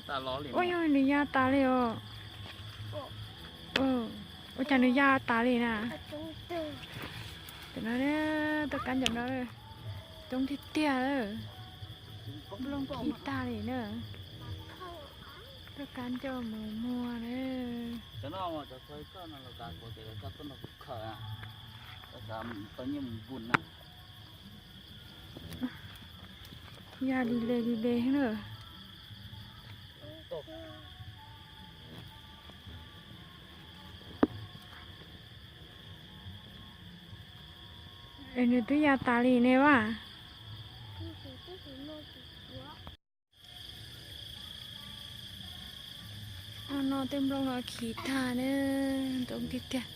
Ua yog nws ya tas li os. Ua cas nws ya tas li na? Cov no, tuaj kab cov no, coob tiag tiag lawm. Nplooj khi tag li na. Tuaj kab coj mus muag na. Ya li le li le na. Es nws twb ya tas li ne vaj. No tej nplooj no khi tag na, ntoo tiag tiag.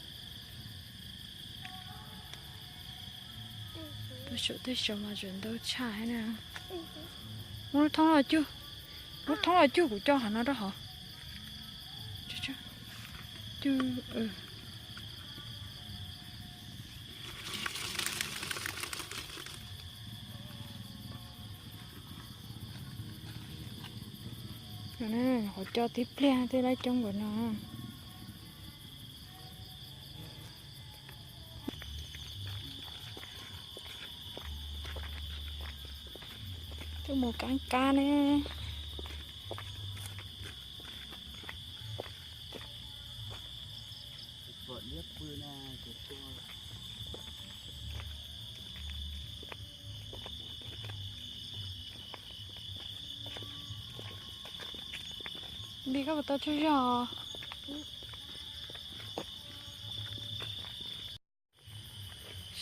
Tuaj saum tej saud mas tseem ntau tshaj na. Muab lub thoob los cug, lub thoob los cug kuv coj qhov no rau hauv. Cug, qhov coj tib pliag tej lab coob nkaus no. Tuaj mus kab kab ne. Npis, koj puas tau tsaug zog?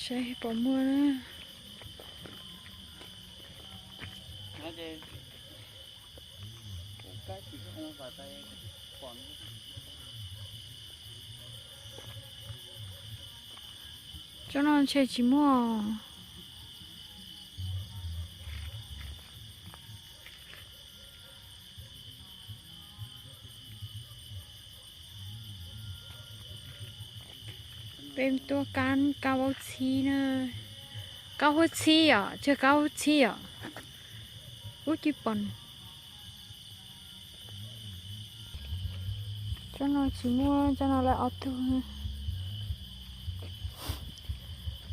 Saib puas muaj na. Tsob no ntshe tsis muaj. Peb tuaj kab kab vaub txhib na. Kab huab txhib yom, tsis kab vaub txhib yom. Ub, tsis pom. Tsob no tsis muaj, tsob no lawv ob tug.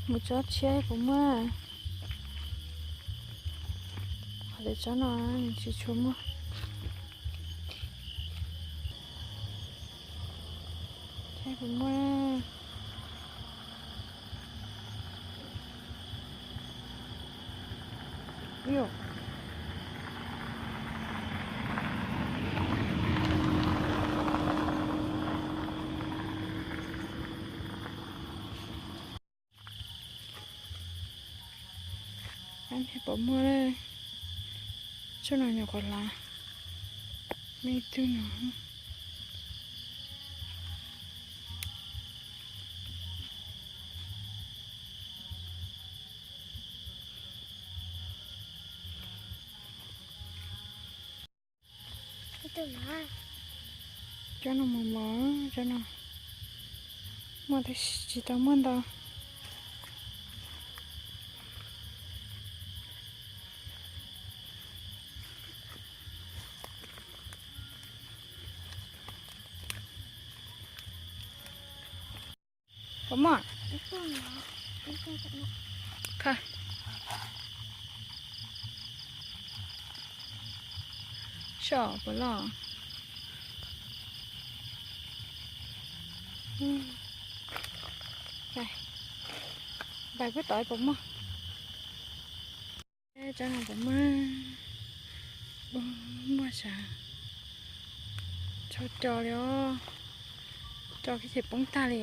Mus tsob tshiab puas muaj. Qhov tias tsob no nws tsis tshua muaj. Saib puas muaj. Puas muaj. Tsob no nyuam qhuav lav me tug no. Tsob no mos mos, tsob no muaj tab sis tsis tau muaj ntau. Puas muaj? Kha. Soj puas loj. Npais pub tod puas muaj. Tsob no puas muaj. Muaj sav. Txhua co li os. Co kiag ces poob tag li.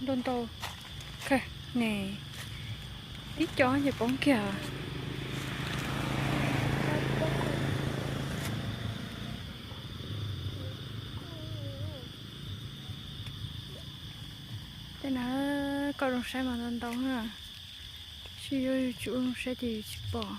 Ntau ntau. Ne, tib co ces poob kiag. Tej no koj zoo saib mas ntau ntau na, tab sis yus tsis ua zoo saib ces yus tsis pom.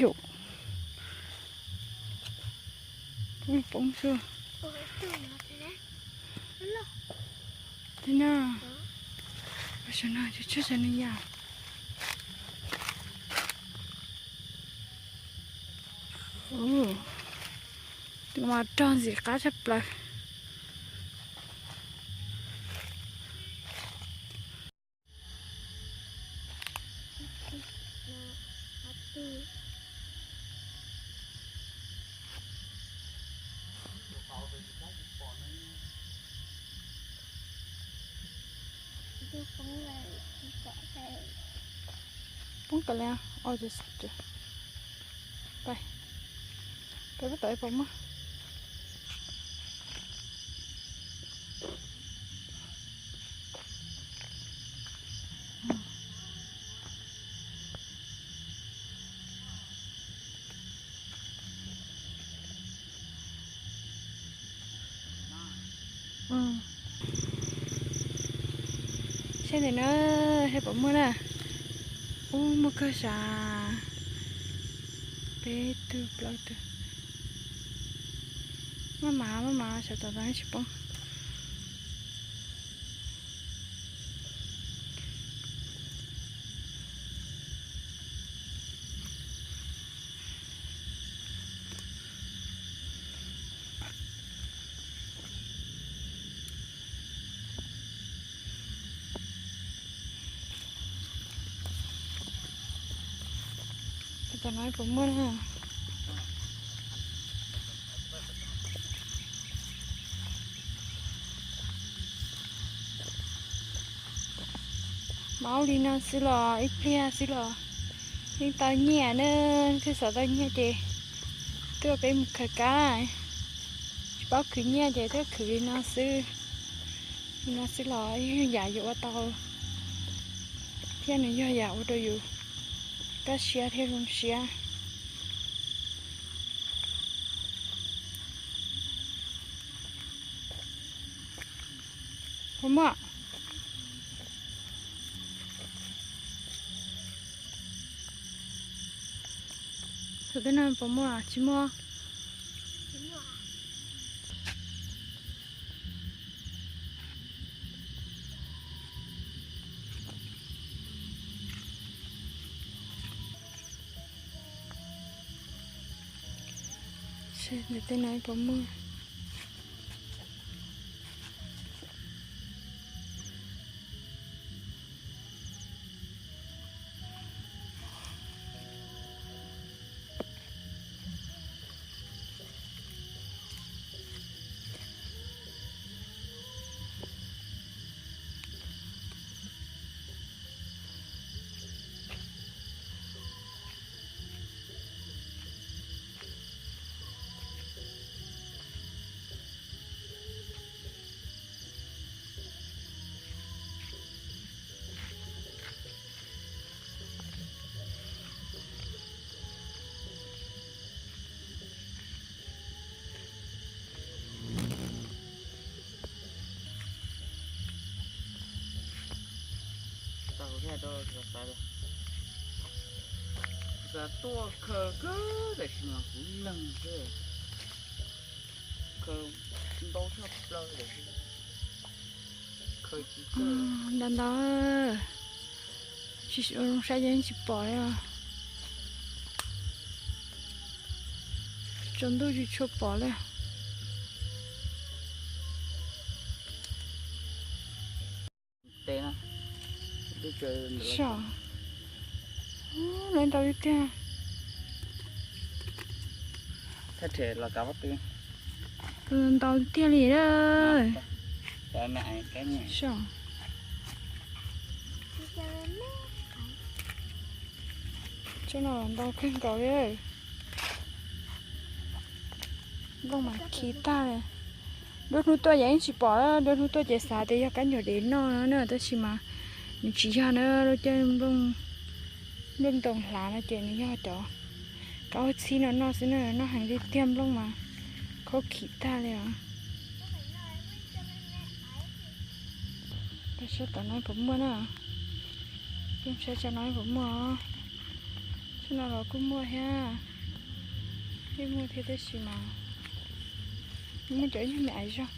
Yus poob poob xwb. Thiab no, ua saum no tsis tshua sav nws yam. Tus no mas rog ntxim qab tshaj plaws. Poob kom li, pais, pais pub tau ib pom muaj. Saib ntawm na, saib puas muaj na. Ub, muaj kawg sav. Peb tug plaub tug. Maj mam maj mam sav tom no tsis poob. Tom no puas muaj na? Maub li no xwb los ib pliag xwb los yeej tau nyiaj na. Twb xav tau nyiaj ces tuaj peb mus khaws kab. Tsis paub khwv nyiaj ces tuaj khwv li no xwb. Li no xwb los ib yam yuav ua tau thiab nws yog yam ua rau yus kaj siab thiab zoo siab. Puas muaj? Tus tib no puas muaj? Tsis muaj. Seb tus tib no puas muaj. Tau thiaj rau xav, xav tuaj khaws kawg tab sis mas kuv leeg xwb, khaws ntau tshaj plaws tab sis khaws tsis tau. Ntau ntau, tsis zoo saib yeej tsis pom li os. Tsaus ntuj tsis tshua pom li. Lawv ntau tiag tiag. Ntau tiag li lawm. Tsob no los ntau kawg nkaus li. Nplooj mas khi tag li. Nruab hnub tuaj yeej tsis pom, nruab hnub tuaj ces xav tias yog kab nyuam dev noj no na, tab sis mas nws tsis yog na, lub caij nplooj, nplooj ntoo hlav no ces nws yog cov kab ua txhib no noj xwb na, noj heev li tiag, nplooj mas khaub khim tag li os. Peb saib tom no puas muaj na, peb saib tsob no puas muaj os. No los kuj muaj thiab, yeej muaj thiab tab sis mas muaj cov ib nyuag me aiv zog.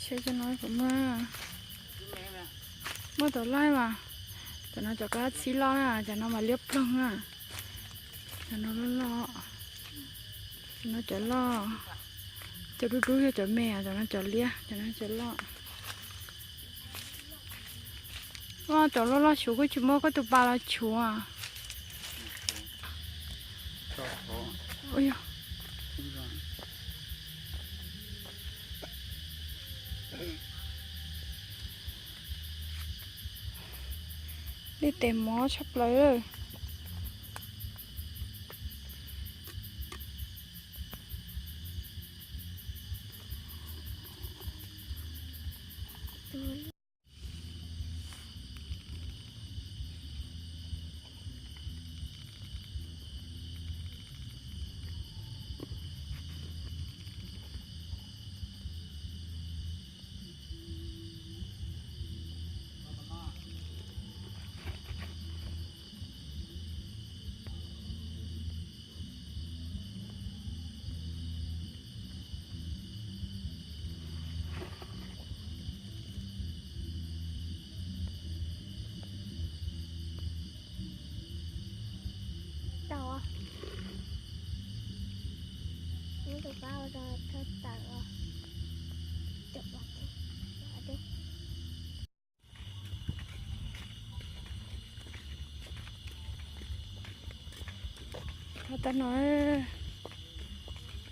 Saib cov no puas muaj, muaj tom loj mas. Cov no cov kab txhib loj na, cov no mas liab ploog na. Cov no loj loj, cov no cov loj, cov dub dub yog cov me, cov no cov liab, cov no cov loj. Cov loj loj xyuv kuj tsis muaj, koj tus pas los xyuv. Dej tes mov tshaj plaws. Tau. Muab tus kab ua rau thawj tawm os. Tau no,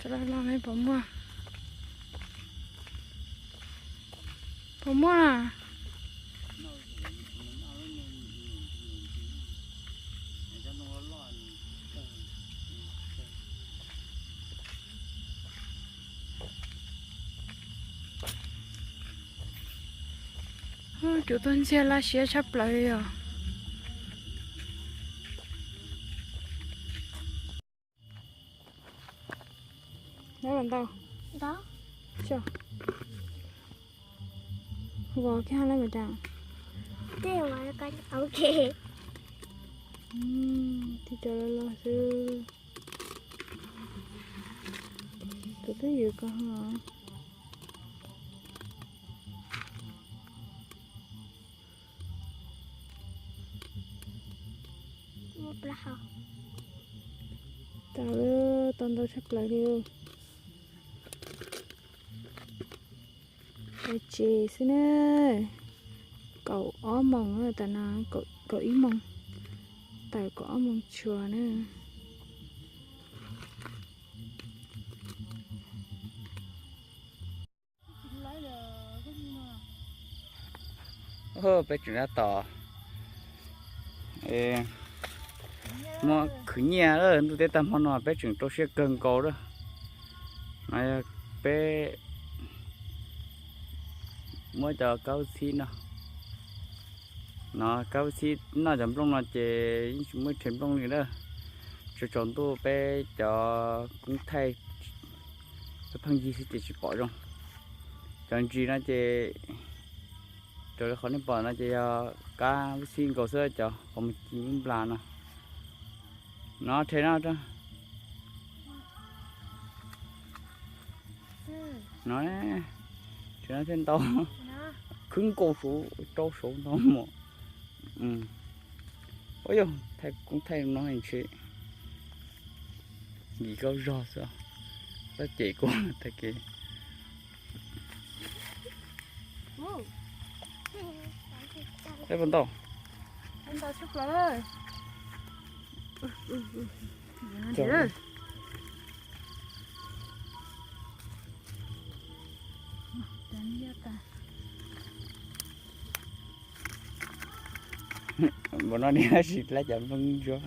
cov loj loj me puas muaj? Puas muaj na? Cov tuaj ntxiag laj siab tshaj plaws li os. Nab los ntau. Vov kiag lawm mas cas. Tig cov los los xwb. Tus twb ywm ko ho. Tau, tau ntau tshaj plaws li. Tawm tsev xwb na. Kaum ob moos, tam no kaum ib moos, tawm kaum ob moos tshua na. Peb tseem tab tom muab khwv nyiaj lawm, ntuj teb tag hmo no peb tseem rau siab kawg nkaus lawm. No yog peb muab cov kab ub txhib no, no kab ub txhib noj cov nplooj no ces yeej tsis muaj rhe nplooj li na. Tsaus tsaus ntuj peb cov koob thaij pheej yig xwb ces tsis pom zoo. Cov ntsis no ces raws li qhov nej pom no ces yog kab ub txhib nkaus xwb, cov qhov muag ci nplas no. No rhe no, no, rhe no thiaj ntau. Khwb nkaus saud rau saud ntau mas. Ua yog thaij koob thaij no ntshe nkim koj zog xwb, txhob cem kuv tag kev. Thaij puas ntau? Npaum no niam sim laib cov nplooj ntsuab.